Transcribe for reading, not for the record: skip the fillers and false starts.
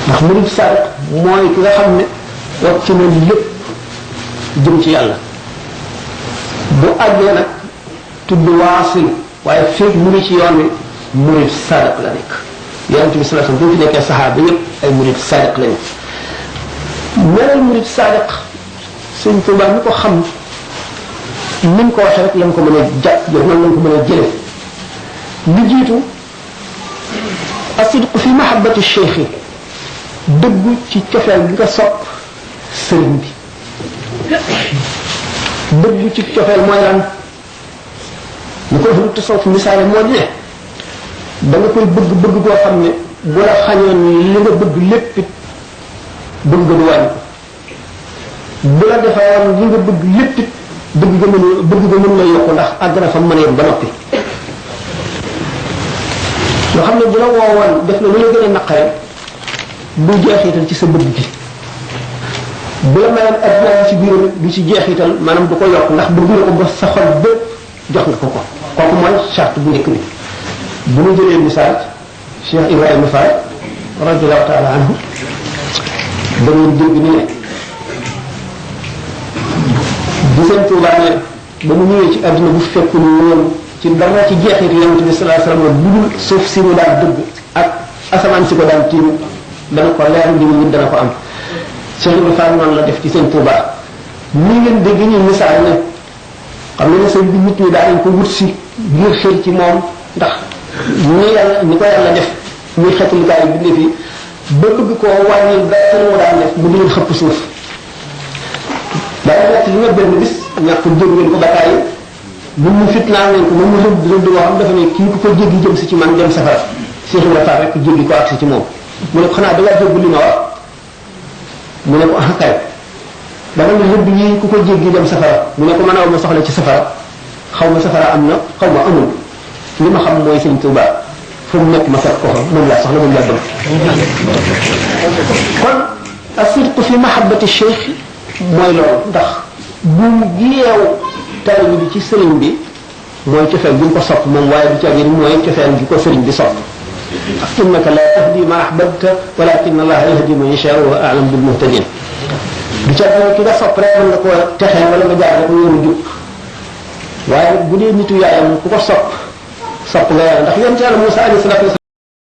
ndax murid sadiq mooy ki nga xam ne wàcc na lépp jëm ci yàlla bu àggee nag tudd waasil waaye feeg mu ngi ci yoon wi murid sadiq la nekk yonent bi sallallahu alayhi wasallam bu fi nekkee saxaaba yépp ay murid sadiq lañu melal murid sadiq sëñ Tuubaa mi ko xam ni mu ko waxee rek lañ ko mën a jàpp jox nan lañ ko mën a jële li jiitu asidqu fi mahabbati cheikh dëggu ci cofeel gi nga sopp sëriñ bi dëggu ci cofeel mooy lan ñu ko defal tasawuf misaale moo di ne da nga koy bëgg koo xam ne bu la xañoon li nga bëgg lépp it bëgg nga du wàññi bu la defawoon li nga bëgg lépp it bëgg nga mën la yokku ndax àgg na fa mën a yem ba noppi yoo xam ne bu la woowoon def na lu la gën a naqare du jeexital ci sa bëgg gi bu la mayoon adduna ci biiram du ci jeexital maanaam du ko yokk ndax bëgg na ko ba sa xol bépp jox nga ko kooku mooy charte bu njëkk bi bu ñu jëlee misaal Cheikh Ibrahima Fall radiyallahu taala anhu da ngeen dégg ni ne bu seen Tuubaa ne ba mu ñëwee ci adduna bu fekkul woon ci dara ci jeexit yonent bi sallallahu alayhi wasallam bu dul suuf si mu daan dëgg ak asamaan si ko daan tiim dana ko leer ndi nit dana ko am Cheikh Ibrahima Fall noonu la def ci seen Tuubaa ni ngeen dégg ñu misaal ne xam nga ne sëñ bi nit ñi daanañ ko wut si ngir xër ci moom ndax ni ko yàlla def muy xetalikaay bindee fii ba bëgg koo wàññi ba mu daan def mu di leen xëpp suuf daana nekk li nga benn bis ñàkk jóg ngeen ko bataay mun mu fitnaan leen ko mun mu rëdd rëdd boo xam dafa ne kii ku ko jéggi jëm si ci man dem safara Cheikh Ibrahima Fall rek jéggi ko agsi ci moom mu ne ko xanaa dangaa jéggi li ma wax mu ne ko ah kay dama ne rëbb yi ku ko jéggi dem safara mu ne ko mën a ma soxla ci safara xaw ma safara am na xaw ma amul li ma xam mooy Sëñ Tuubaa fu mu nekk ma fekk ko fa moom laa soxla moom laa bëgg kon asidqu fi mahabbati cheikh mooy loolu ndax buum gi yeew taalibe bi ci sëriñ bi mooy cofeel bi mu ko sopp moom waaye du caagin mooy cofeel gi ko sëriñ bi sopp innaka la tahdi ma ahbabta walakin allaha yahdi man yasha wa a'lam bil muhtadin du caagin ki nga sopp rek mën nga ko texee wala nga jaarale ko yoonu jub waaye bu dee nitu yaayam ku ko sopp nga yàlla ndax yonent yàlla Musaa alayhi salaatu